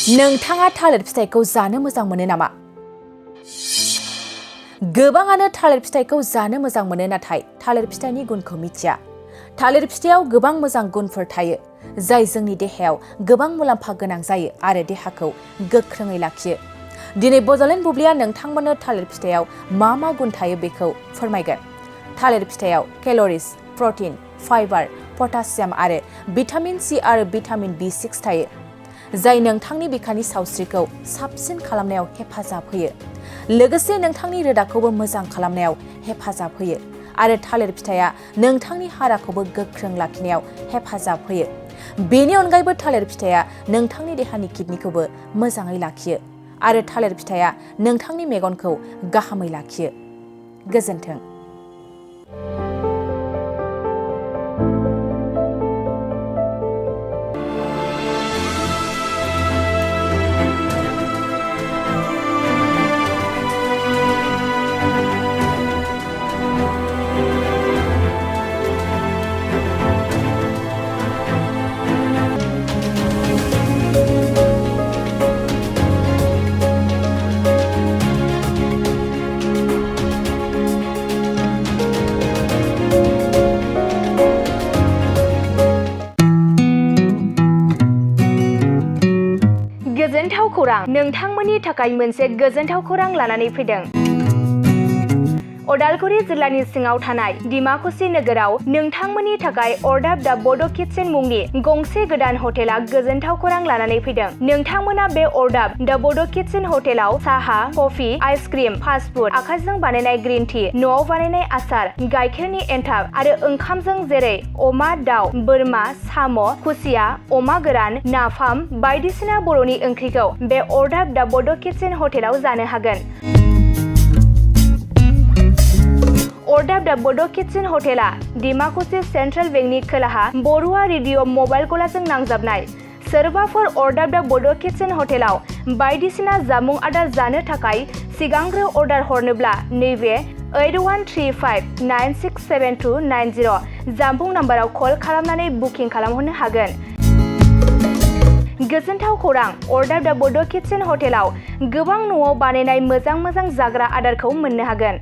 नोंथाङा थालिर फिथाइखौ जानो मोजां मोनो नामा? गोबाङानो थालिर फिथाइखौ जानो मोजां मोनो नाथाय थालिर फिथाइनि गुनखौ मिथिया। थालिर फिथाइयाव गोबां मोजां गुनफोर थायो जाय जोंनि देहायाव गोबां मुलाम्फा गोनां जायो आरो देहाखौ गोख्रोङै लाखियो। दिनै बड'लेण्ड बुब्लिया नोंथांमोननो थालिर फिथाइयाव मा गुन थायो बेखौ फोरमायगोन। थालिर फिथाइयाव केल'रिज, प्रटिन, फाइबार, पटासियाम आरो भिटामिन सि आरो भिटामिन B6 थायो जाय नोंथांनि बिखानि सावस्रिखौ साबसिन खालामनायाव हेफाजाब होयो। लोगोसे नोंथांनि रोदाखौबो मोजां खालामनायाव हेफाजाब होयो आरो थालिर फिथाइया नोंथांनि हाराखौबो गोख्रों लाखिनायाव हेफाजाब होयो। बेनि अनगायैबो थालिर फिथाइया नोंथांनि देहानि किडनिखौबो मोजाङै लाखियो आरो थालिर फिथाइया नोंथांनि मेगनखौ गाहामै लाखियो। गोजोन्थों। गोजोनथाव खौरां! नोंथांमोननि थाखाय मोनसे गोजोनथाव खौरां लानानै फैदों। उदालगुरि जिल्लानि सिङाव थानाय डिमाकुसि नोगोराव नोंथांमोननि थाखाय अरदाब दा बड' किटचेन मुंनि गंसे गोदान हटेला गोजोनथाव खौरां लानानै फैदों। नोंथांमोना बे अरदाब दा बड' किटचेन हटेलाव साहा, कफि, आइसक्रिम, फास्टफुड, आखाइजों बानायनाय ग्रिन टि, न'आव बानायनाय आसार, गाइखेरनि एन्थाब आरो ओंखामजों जेरै अमा, दाउ, बोरमा, साम', खुसिया, अमा गोरान, नाफाम बायदिसिना बर'नि ओंख्रिखौ बे अरदाब दा बड' किटचेन हटेलाव जानो हागोन। अरदाब दा बड' किटचेन हटेला डिमाकुसि सेन्ट्रेल बेंकनि खोलाहा बरुवा रेडिअ मबाइल गलाजों नांजाबनाय। सोरबाफोर अरदाब दा बड' किटचेन हटेलाव बायदिसिना जामुं आदार जानो थाखाय सिगांग्रो अर्डार हरनोब्ला नैबे 8135967290 जामबुं नाम्बाराव कल खालामनानै बुकिं खालामहरनो हागोन। गोजोनथाव खौरां! अरदाब दा बड' किटचेन हटेलाव गोबां न'आव बानायनाय मोजां जाग्रा आदारखौ मोननो हागोन।